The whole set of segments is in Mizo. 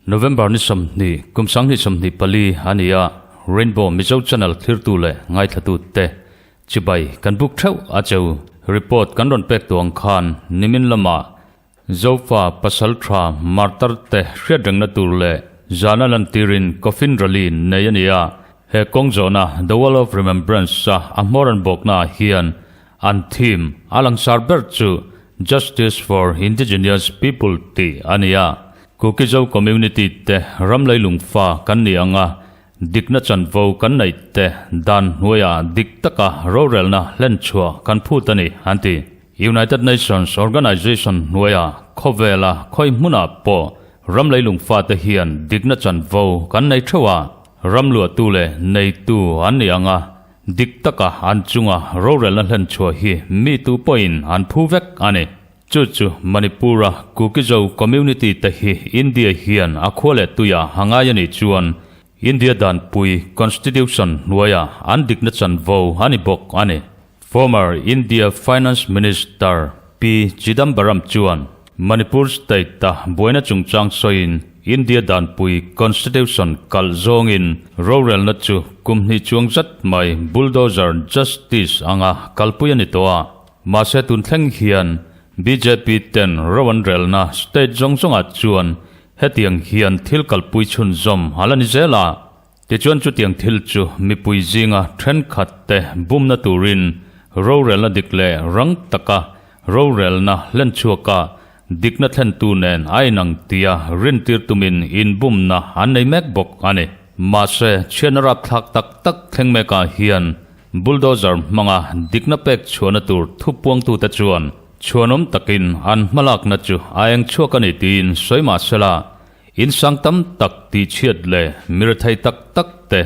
November ni 20, kum 2024 a ni a, Rainbow Mizo Channel thlirtu leh ngaithlatute chibai kan buk theuh a cheu. Report kan rawn pek tuang khan nimin lamah Zofa pasal tha martar te hriatrengna tur leh zana lantirin coffin rally nei a ni a, he kawng zawhna The Wall of Remembrance a a hmawr an bawkna ah hian an theme a langsar ber chu Justice for Indigenous People tih a ni a, Kuki-Zo community te ram leilung fa kan ni ang a, dikna chanvo kan neih te dan hnuaiah dik taka rorelna hlenchhuah kan phut a ni, an ti. United Nations Organization hnuaia khawvela khawi hmunah pawh ram leilung fate hian dikna chanvo kan nei theuh a, ram luahtu leh neitu an ni ang a, dik taka an chunga rorelna hlenchhuah hi mi tu pawhin an phu vek a ni. Chu chu Manipur-a Kuki-Zo community te hi India hian a khua leh tuiah a ngai a nih chuan India danpui, Constitution, hnuaia an dikna chanvo a ni bawk a ni. Former India Finance Minister P Chidambaram chuan Manipur State-a buaina chungchang sawiin India danpui Constitution kalh zawngin rorelna chu kum hnih chuang zat mai bulldozer justice anga kalpui a ni tawh a. Mahse tun thleng hian bjp ten ro an relna state zawng zawngah chuan hetiang hian thil kalpui chhunzawm a la ni zel a. Tichuan chutiang thil chu mipui zinga thenkhat te bumna turin rorelna dik leh rang taka rorelna hlenchhuaka dikna thlentu nen a inang tia rintir tumin inbumna an nei mek bawk a ni. Mahse, chhiatna rapthlak tak tak thleng mekah hian bulldozer hmanga dikna pek chhuahna tur thupuangtute chuan chhuanawm takin an hmalakna chu a eng chhuak a ni tiin sawi mahsela, In sang tam tak tihchhiat leh mirethei tak tak te,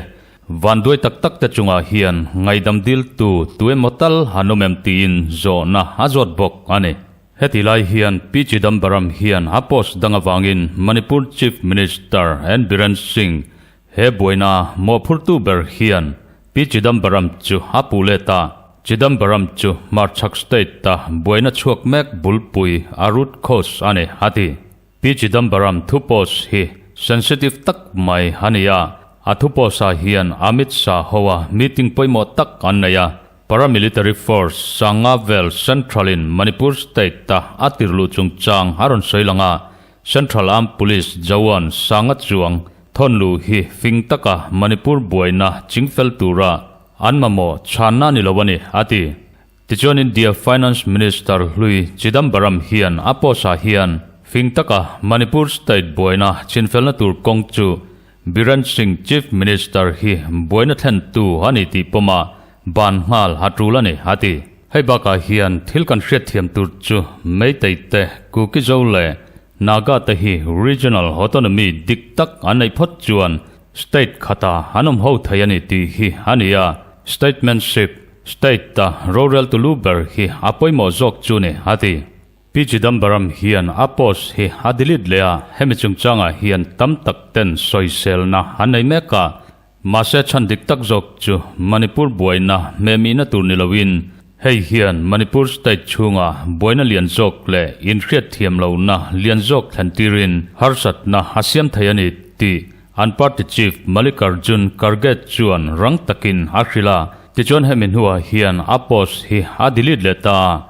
vanduai tak tak te chungah hian ngaidam diltu tu emaw tal han awm em tiin zawhna a zawt bawk a ni. Heti lai hian Pi Chidambaram hian a post dang avangin Manipur Chief Minister N Biren Singh he buaina mawhphurtu ber hian Pi Chidambaram chu a puh let a. Chidambaram chu hmarchhak state-a buaina chhuak mek bulpui a root cause a ni, a ti. Pi Chidambaram thu post hi sensitive tak mai a ni a, a thu post ah hian Amit Shah hoa meeting pawimawh tak an nei a, paramilitary force sanga vel central in Manipur state a a tirluh chungchang a rawn sawi lang a, Central Armed Police jawan sanga chuang thawn luh hi fing taka Manipur buaina chingfel tura an mamawh chhanna ni lo a ni, a ti. Tichuan India Finance Minister hlui Chidambaram hian a post ah hian fing taka Manipur state buaina chinfelna tur kawng chu Biren Singh Chief Minister hi buaina thlentu a ni tih pawma ban nghal a tul a ni a ti. Hei bakah hian thil kan hriatthiam tur chu Meitei te, Kuki-Zo leh Naga te hi regional autonomy dik tak an neih phawt chuan state khata an awm ho thei a ni tih hi a ni a, statementship State a roreltu lu ber hi a pawimawh zawk chu ni, a ti. Pi Chidambaram hian a post hi a delete leh a, hemi chungchangah hian tam tak ten sawiselna an nei mek a. Mahse chhan dik tak zawk chu Manipur buaina hmehmihna tur ni loin hei hian Manipur state chhunga buaina lian zawk leh inhriatthiam lohna lian zawk thlen tirin harsatna a siam thei a ni tih An party chief Mallikarjun Kharge chuan rang takin a hrilh a, tichuan hemi hnuah hian a post hi a delete leh ta a,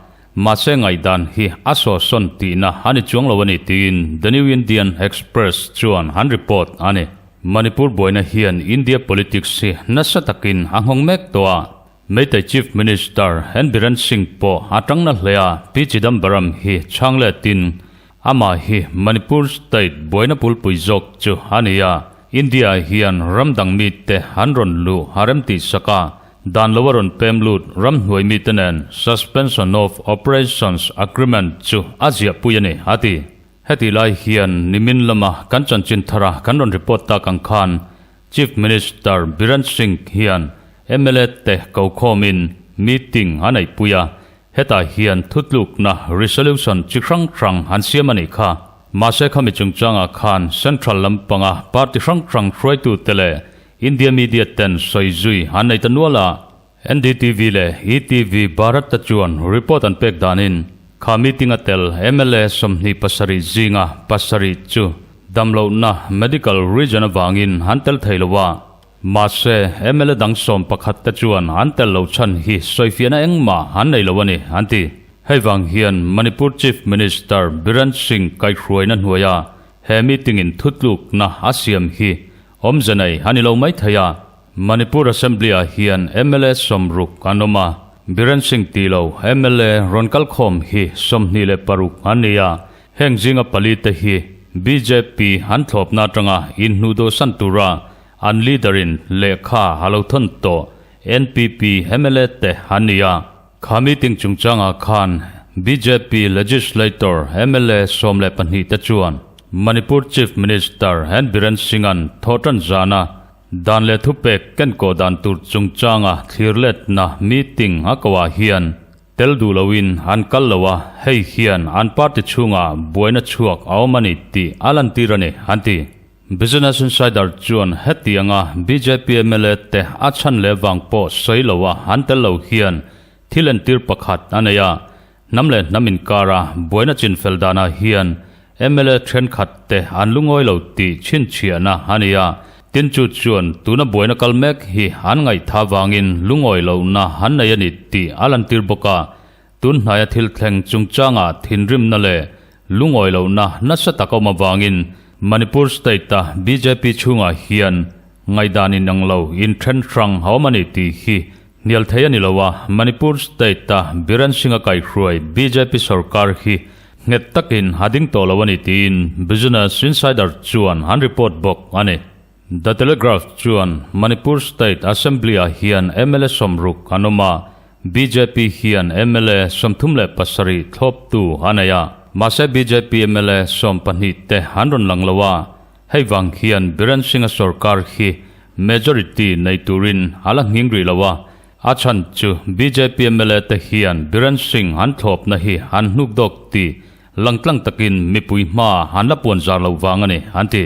mahse ngaihdan hi a sawhsawn tihna a ni chuang lo a ni tiin The New Indian Express chuan an report a ni. Manipur buaina hian India politics hi nasa takin a nghawng mek tawh a, Meitei Chief Minister N Biren Singh pawh a tang na hle a, P Chidambaram hi chhang letin Amah hi Manipur state buaina pulpui zawk chu a ni a, India hian ram dang mite an rawn luh a rem tih sak a, dan lo a rawn pem lut ram hnuai mite nen Suspension of Operations Agreement chu a ziahpui a ni, a ti. Hetih lai hian nimin lama kan chanchin thara kan rawn report tak ang khan Chief Minister Biren Singh hian mla te kokhawmin meeting a neihpui a, Hetah hian thutlukna, resolution, chi hrang hrang an siam a nih kha. Mahse khami chungchangah khan Central lampanga party hrang hrang hruaitute leh India media ten sawi zui an nei ta nual a. NDTV leh ETV Bharat te chuan report an pek danin kha meeting a tel mla 27 zinga pasarih chu damlohna medical reason avangin an tel thei lo a. Mahse, mla dang 11 te chuan an tel lo chhan hi sawifiahna engmah an nei lo a ni, an ti. Hei vang hian Manipur Chief Minister Biren Singh kaihhruaina hnuaia he meeting in thutlukna a siam hi awmze nei a ni lo mai thei a. Manipur Assembly-ah hian mla 60 an awm a, Biren Singh tih lo mla rawn kal khawm hi 26 an ni a, heng zinga pali te hi bjp an thlawpna atanga inhnuhdawhsan tura an leader-in lehkha a lo thawn tawh NPP mla te an ni a. Kha meeting chungchangah khan bjp legislator mla 12 te chuan Manipur Chief Minister N Biren Singh-a'n thawhtan zana Dan leh thupek kenkawh dan tur chungchanga thlirletna meeting a koh ah hian tel duh loin an kal lo a, hei hian an party chhungah buaina chhuak a awm a ni tih a lantir a ni, an ti. Business Insider chuan hetianga bjp mla te a chhan leh vang pawh sawi lo a an tel lo hian thil entir pakhat a nei a, Hnam leh hnam inkara buaina chinfel danah hian mla thenkhat te an lungawi lo tih chhinchhiahna a ni a, tin chu chuan tuna buaina kal mek hi an ngaihtha vangin lungawi lohna an nei a ni tih a lantir bawk a. Tun hnaia thil thleng chungchangah thinrimna leh lungawi lohna nasa tak a awm avangin Manipur state-a bjp chhungah hian ngaihdan inang lo inthen hrang a awm a ni tih hi Hnial thei a ni lo a, Manipur state-a Biren Singh-a kaihhruai bjp sorkar hi nghet takin a ding tawh lo a ni tiin Business Insider chuan an report bawk a ni. The Telegraph chuan Manipur state assembly-ah hian mla 60 an awm a, bjp hian mla 37 thlawptu a nei a, mahse bjp mla 12 te an rawn lang lo a, Hei vang hian Biren Singh-a sorkar hi majority nei turin a la nghing rih lo a, a chhan chu bjp mla te hian Biren Singh an thlawpna hi an hnuk dawk tih langtlang takin mipui hma an la puan zar lo vang a ni, an ti.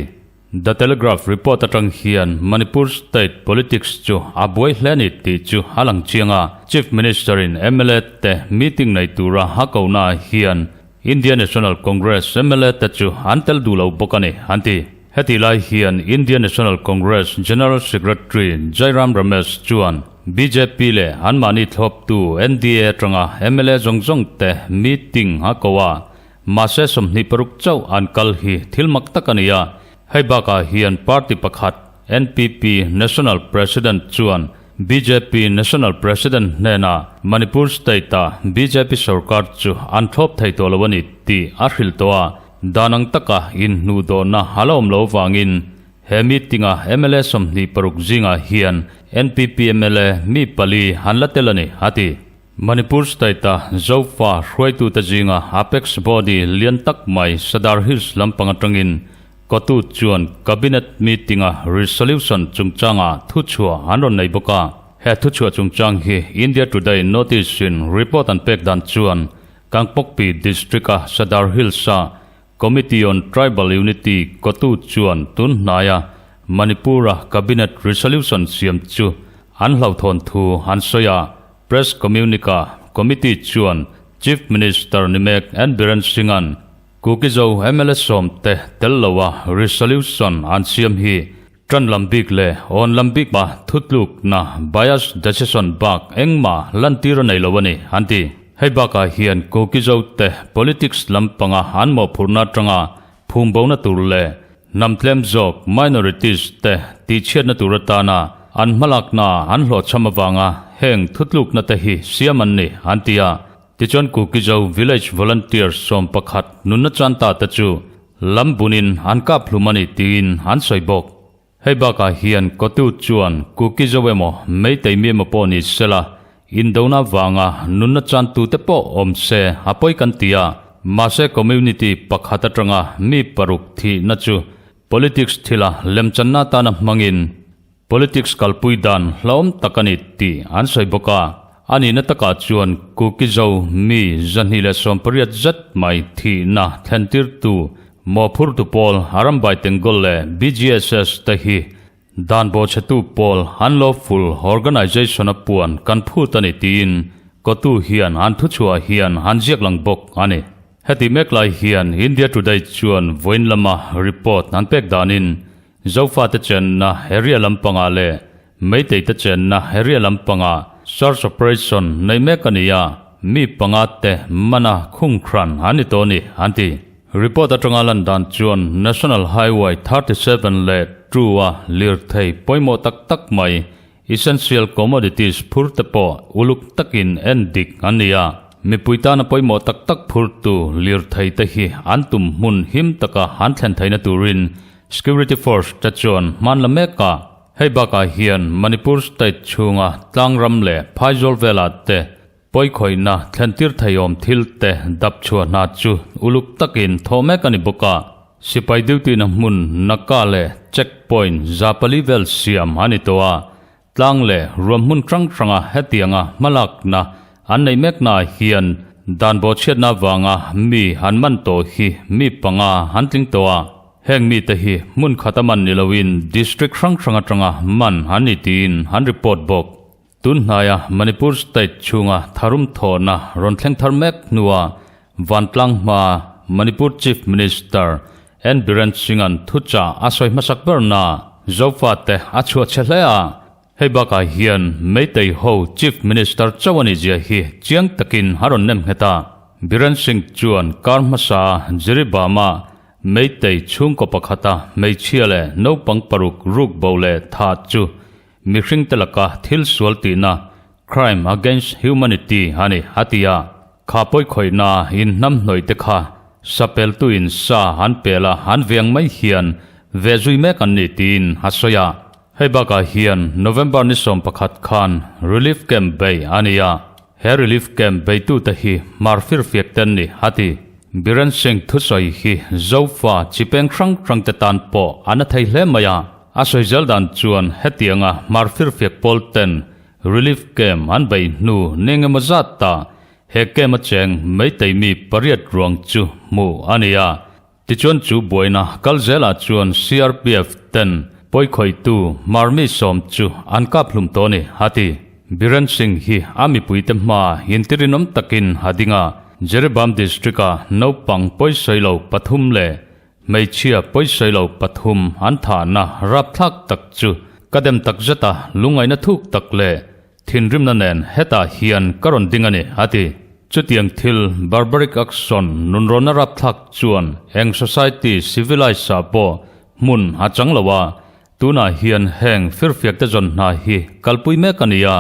The Telegraph report atang hian Manipur state politics chu a buai hle a ni tih chu a lang chiang a, Chief Minister-in mla te meeting nei tura a kohnaah hian India National Congress mla te chu an tel duh lo bawk a ni, an ti. Heti lai hian India National Congress General Secretary Jairam Ramesh chuan bjp leh anmahni thlawptu NDA atanga mla zawng zawng te meeting a ko a, mahse 26 chauh an kal hi thil mak tak a ni a. Hei bakah hian party pakhat NPP National President chuan bjp National President hnenah Manipur State-a bjp sorkar chu an thlawp thei tawh lo a ni tih a hrilh tawh a, dan ang taka inhnuhdawhna a la awm lo avangin he meeting-a mla 26 zingah hian NPP mla mi pali an la tel a ni, a ti. Manipur State-a Zofa hruaitute zinga Apex Body lian tak mai Sadar Hills lampang atangin Kotu chuan Cabinet meeting-a resolution chungchangah thuchhuah an rawn nei bawk a. He thuchhuah chungchang hi India Today notice-in report an pek dan chuan Kangpokpi District-a Sadar Hills-a Committee on Tribal Unity kotu chuan tun hnaia Manipur-a Cabinet resolution siam chu an hlauhthawn thu an sawi a. Press communique-a committee chuan Chief Minister ni mek N Biren Singh-a'n Kuki-Zo mla sawm te tel loa resolution an siam hi tan lam bik leh awn lam bik a thutlukna bias decision bak engmah lantir a nei lo a ni, an ti. Hei bakah hian Kuki-Zo te politics lampanga an mawhphurhna atanga phum bona tur leh hnam tlem zawk minorities te tihchhiatna tur atana an hmalakna an hlawhchham avanga heng thutlukna te hi siam an ni, an ti a. Tichuan Kuki-Zo Village Volunteer 11 nunna chan ta te chu lam bunin an kap hlum a ni tiin an sawi bawk. Hei bakah hian Kotu chuan Kuki-Zo emaw Meitei mi emaw pawh ni sela indona vanga nunna chan tute pawh awm se a pawi kan ti a, mahse community pakhat atanga mi paruk thihna chu politics thila lemchanna atana hmangin Politics kalpui dan hlauhawm tak a ni tih an sawi bawk a, a nihna takah chuan Kuki-Zo mi 280 zet mai thihna thlentirtu mawhphurtu pawl Arambai Tenggol leh BGSS te hi Dan bawhchhetu pawl Unlawful Organization a puan kan phut a ni tiin kotu hian an thuchhuah hian an ziak lang bawk a ni. Heti mek lai hian India Today chuan vawiin lama report an pek danin Zofate chenna area lampangah leh Meiteite chenna area lampangah search operation nei mek a ni a, mi panga te mana khung hran an ni tawh a ni, an ti. Report atanga lan dan chuan National Highway 37 leh 2 a lirthei pawimawh tak tak mai essential commodities phur te pawh uluk takin en dik an ni a. Mipui tana pawimawh tak tak phurtu lirthei te hi an tum hmun him taka an thlen theihna turin Security Force te chuan hman la mek a. Hei bakah hian Manipur state chhunga tlangram leh phaizawl velah te Pawikhawihna thlentir theiawm thil te dap chhuah hna chu uluk takin thawh mek a ni bawk a, sipai duty na hmun Naka leh check point 400 vel siam a ni tawh a, tlang leh ruam hmun hrang hranga hetianga hmalakna an neih meknaah hian dan bawhchhiatna avanga mi an man tawh hi mi panga an tling tawh a, heng mite hi hmun khata man ni loin district hrang hrang atanga man an ni tiin an report bawk. Tun hnaia Manipur state chhunga tharum thawhna rawn thleng thar mek hnua Vantlang hmaa Manipur Chief Minister N Biren Singh-a'n thuchah a sawi hmasak berna Zofate a chhuah chhe hle a, hei bakah hian Meitei ho Chief Minister chauh a nih zia hi chiang takin a rawn nem nghet a. Biren Singh chuan kar hmasa Jiribama Meitei chhungkaw pakhata hmeichhia leh naupang paruk ruk bo leh thah chu Mihringte laka thil sual tihna, crime against humanity, a ni, a ti a. Kha pawikhawihna in hnam hnawih te kha sapeltuin sa an pel a, an veng mai hian ve zui mek an ni tiin a sawi a. Hei bakah hian November ni 11 khan Relief Camp bei a ni a, he Relief Camp beitute hi hmar firfiak te an ni, a ti. Biren Singh thusawi hi Zofa chi peng hrang hrangte tan pawh a na thei hle mai a. A sawi zel dan chuan hetianga hmar firfiak pawl ten relief camp an bei hnu ni engemaw zat ta he camp a cheng Meitei mi pariat ruang chu hmuh a ni a. Tichuan chu buaina kal zelah chuan CRPF ten pawikhawihtu hmar mi sawm chu an kap hlum tawh a ni, a ti. Biren Singh hi a mipuite hmaa intirinawm takin a ding a, Jeribam district-a naupang pawisawi lo pathum leh Hmeichhia pawisawi lo pathum an thahna rapthlak tak chu ka dem tak zet a, lungngaihna thuk tak leh thinrimna nen hetah hian ka rawn ding a ni, a ti. Chutiang thil barbaric action nunrawnna rapthlak chuan eng society civilized ah pawh hmun a chang lo a, tunah hian heng firfiakte zawn hna hi kalpui mek a ni a,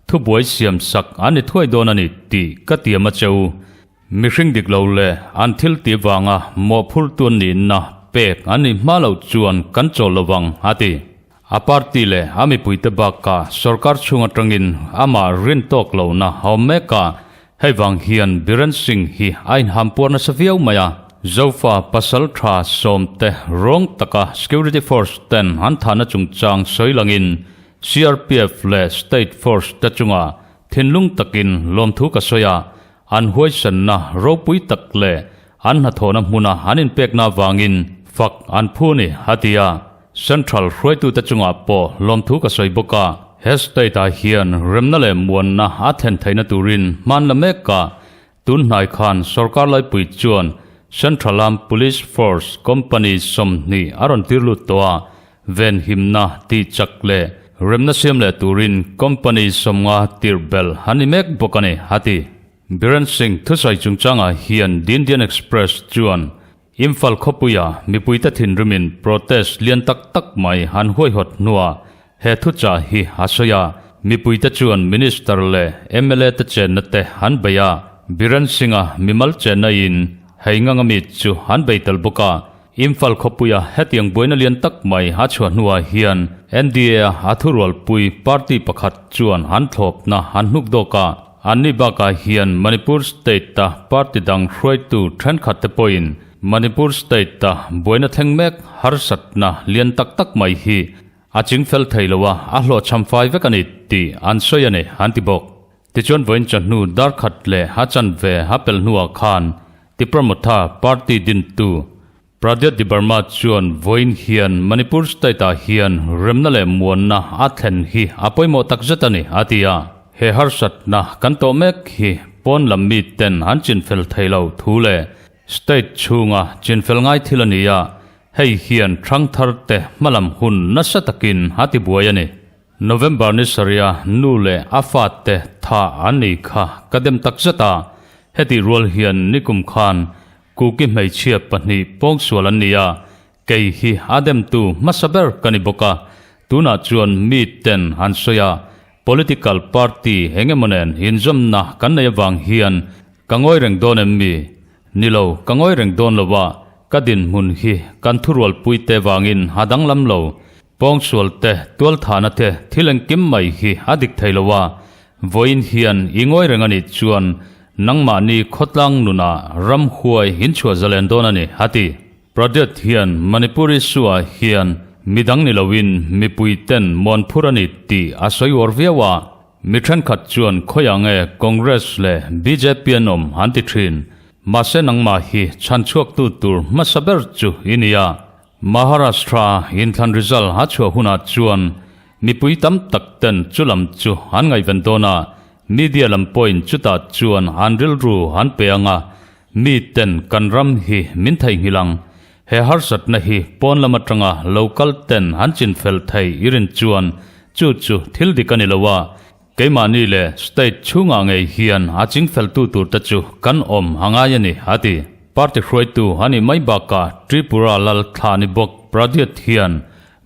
thubuai siamsak an ni thuai dawn a ni tih ka tiam a che u. Mihring dik lo leh an thil tih vanga mawhphurtu an nihna pek an nih hma loh chuan kan chawl lo vang, a ti. A party leh a mipuite bakah sorkar chhung atangin amah rin tawk lohna a awm mek a, hei vang hian Biren Singh hi a inhampuar nasa viau mai a. Zofa pasal tha sawmte rawng taka security force ten an thahna chungchang sawi langin CRPF leh state force te chungah thinlung takin lawmthu ka sawi a, An huaisanna ropui tak leh an hnathawhna hmuna an inpekna avangin fak an phu ni, a ti a. Central hruaitute chungah pawh lawmthu ka sawi bawk a. He state-ah hian remna leh muanna a thlen theihna turin hman la mek a. Tun hnai khan sorkar laipui chuan Central Armed Police Force Company 20 a rawn tir lut tawh a. Venhimna tih chak leh remna siam leh turin company 50 tirh belh an ni mek bawk a ni, a ti. Biren Singh thusawi chungchangah hian The Indian Express chuan Imphal khawpuia mipuite thinrimin protest lian tak tak mai an huaihawt hnuah he thuchah hi a sawi a, mipuite chuan Minister leh mla te chenna te an bei a, Biren Singh-a mimal chenna in hei ngang ami chu an bei tel bawk a, Imphal khawpuia hetiang buaina lian tak mai a chhuah hnuah hian NDA-a a thurualpui party pakhat chuan an thlawpna an hnuk dawk a. Anni bakah hian Manipur state-a party dang hruaitu thenkhatte pawhin Manipur state-a buaina thleng mek harsatna lian tak tak mai hi a chingfel thei lo a, a hlawhchham fai vek a ni tih an sawi a ni, an ti bawk. Tichuan vawiin chawhnu dar khat leh a chanve a pelh hnuah khan Tipramotha party dintu. Pradyot Debbarma chuan vawiin hian Manipur state-ah hian remna leh muanna a thlen hi a pawimawh takzet a ni, a ti a. He harsatna kan tawh mek hi pawn lam miten an chinfel thei lo thu leh state chhunga chinfel ngai thil a ni a, hei hian thangthar te hmalam hun nasa takin a tibuai a ni. November ni sarih a nu leh a fate tha an ni kha ka dem takzet a, hetih rual hian nikum khan Kuki hmeichhia pahnih pawngsual an ni a, kei hi a demtu hmasa ber ka ni bawk a, tunah chuan mi ten an sawi a, political party eng emaw nen inzawmna kan nei avang hian ka ngawi reng dawn em mi? Ni lo, ka ngawi reng dawn lo a, ka dinhmun hi kan thurualpui te vangin a danglam lo. Pawngsual te, tualthahna te, thil engkim mai hi a dik thei lo a, vawiin hian i ngawi reng a nih chuan nangmahni khawtlang nunah ramhuai inchhuah zalen dawn a ni, a ti. Pradyot hian Manipur issue-ah hian midang ni loin mipui ten muanphur a ni tih a sawi uar viau a, mi thenkhat chuan khawiah nge Congress leh bjp an awm an ti thin. Mahse nangmah hi chhanchhuaktu tur hmasa ber chu i ni a, Maharashtra inthlan result a chhuah hunah chuan mipui tam tak ten chu lam chu an ngaihven dawn a, media lam pawhin chutah chuan an rilru an pe ang a, mi ten kan ram hi min theihnghilh ang. He harsatna hi pawn lam atanga local ten an chinfel thei i rin chuan chu chu thil dik a ni lo a, Keimahni leh state chhungah ngei hian a chingfeltu turte chu kan awm a ngai a ni, a ti. Party hruaitu a nih mai bakah Tripura lal thlah ni bawk Pradyot hian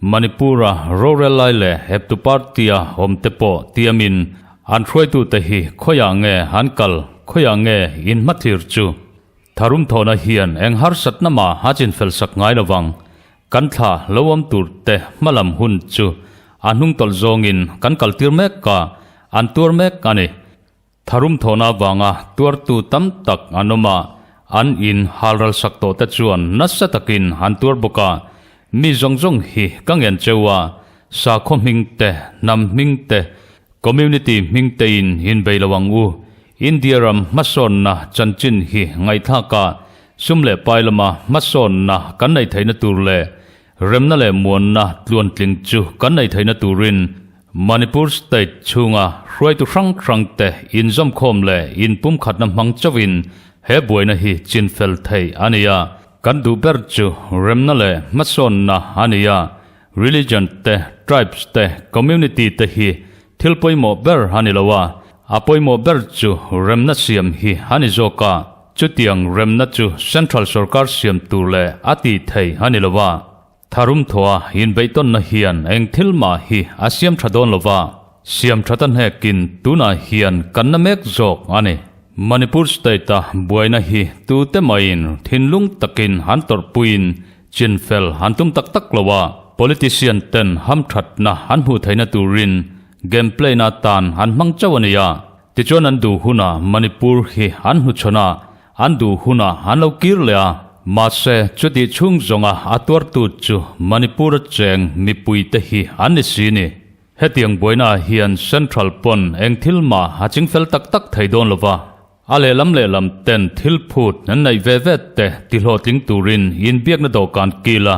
Manipur-a rorel lai leh heptu party-a awmte pawh tiamin an hruaitute hi khawiah nge an kal, khawiah nge inhmathlir chu Tharum thawhna hian eng harsatna mah a chinfel sak ngai lo vang. Kan thla lo awm tur te hmalam hun chu a hnung tawlh zawngin kan kaltir mek a, an tuar mek a ni. Tharum thawhna avanga tuartu tam tak an awm a, an in halral sak tawh te chuan nasa takin an tuar bawk a. Mi zawng zawng hi ka ngen cheu a, sakhaw hming te, hnam hming te, Community hming tein inbei lo ang u. India ram hmasawnna chanchin hi ngaihthlak a, sum leh pai lama hmasawnna kan nei theihna tur leh remna leh muanna tluantling chu kan nei theihna turin Manipur state chhunga hruaitu hrang hrangte inzawmkhawm leh inpumkhatna hmang chauhin he buaina hi chinfel theih a ni a. Kan duh ber chu remna leh hmasawnna a ni a, Religion te, tribes te, community te hi thil pawimawh ber a ni lo a, a pawimawh ber chu remna siam hi a ni zawk a, chutiang remna chu central sorkar siam tur leh a tih thei a ni lo a. Tharum thawha inbeihtawnna hian eng thil mah hi a siam tha dawn lo va, siam that a hnekin tunah hian kan na mek zawk a ni. Manipur state-a buaina hi tute maiin thinlung takin an tawrhpuiin Chinfel an tum tak tak lo a, politician ten hamthatna an hmuh theihna turin game play na tan an hmang chauh a ni a. Tichuan an duh hunah Manipur hi an hnuchhawn a, an duh hunah an lo kir leh a. Mahse, chutih chhung zawnga a tuartu chu Manipur a cheng mipuite hi an ni si ni. Hetiang buainaah hian Central pawn eng thil mah a chingfel tak tak thei dawn lo va. A lehlam lehlam ten thil phut an neih ve ve te tihlawhtling turin inbiakna dawhkan kil a,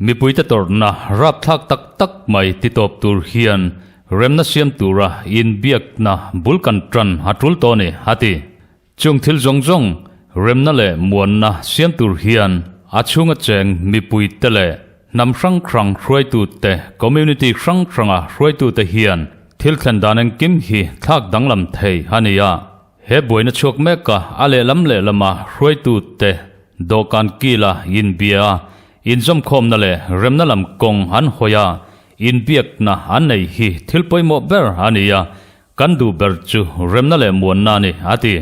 mipuite tawrhna rapthlak tak tak mai titawp tur hian remna siam tura inbiakna bul kan tan a tul tawh a ni, a ti. Chung thil zawng zawng remna leh muanna siam tur hian a chhunga cheng mipuite leh hnam hrang hrang hruaitute, community hrang hranga hruaitute hian thil thlen dan engkim hi thlak danglam thei a ni a. He buaina chhuak meka a lehlam lehlama hruaitute dawhkan kila inbia a, inzawmkhawmna leh remna lam kawng an hawi a, inbiakna an nei hi thil pawimawh ber a ni a, kan duh ber chu remna leh muanna a ni, a ti.